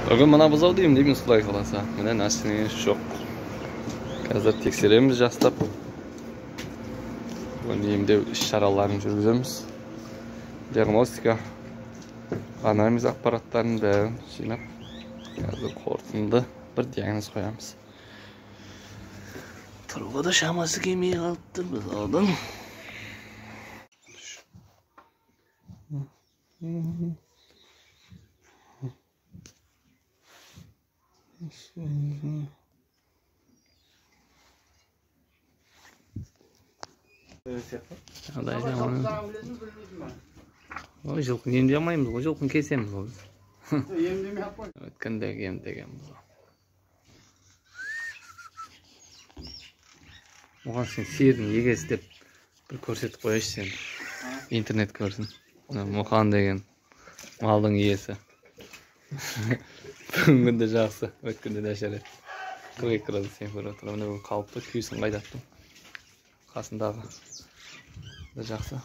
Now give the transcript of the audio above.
Бүгін мына бұзауды емдейміз, құдай қаласа. Міне ештеңе жоқ. Қазір тексереміз жастап. Бүгін емдеу іс шараларын жүргіземіз. Диагностика, анализ ақпараттарын бәрін жинап, қазір қорытынды бір диагноз қоямыз. Тұруға да шамасы келмей қалыпты бұзаудың. Ой, жылқыны емдей алмаймыз ғой, жылқыны кесеміз ғой біз. Емдемей ақ қой. Өткендегі емдеген бұзау. Оған сен сиырдың егесі деп бір көрсетіп қояйыншы сен. Интернет көрсін. Мұқан деген малдың иесі. Бүгінгі де жақсы, өткенде де нашар еді. 42 градус температура. Міне бүгін қалыпты, күйсін қайдаттым. Қасындағы да жақсы.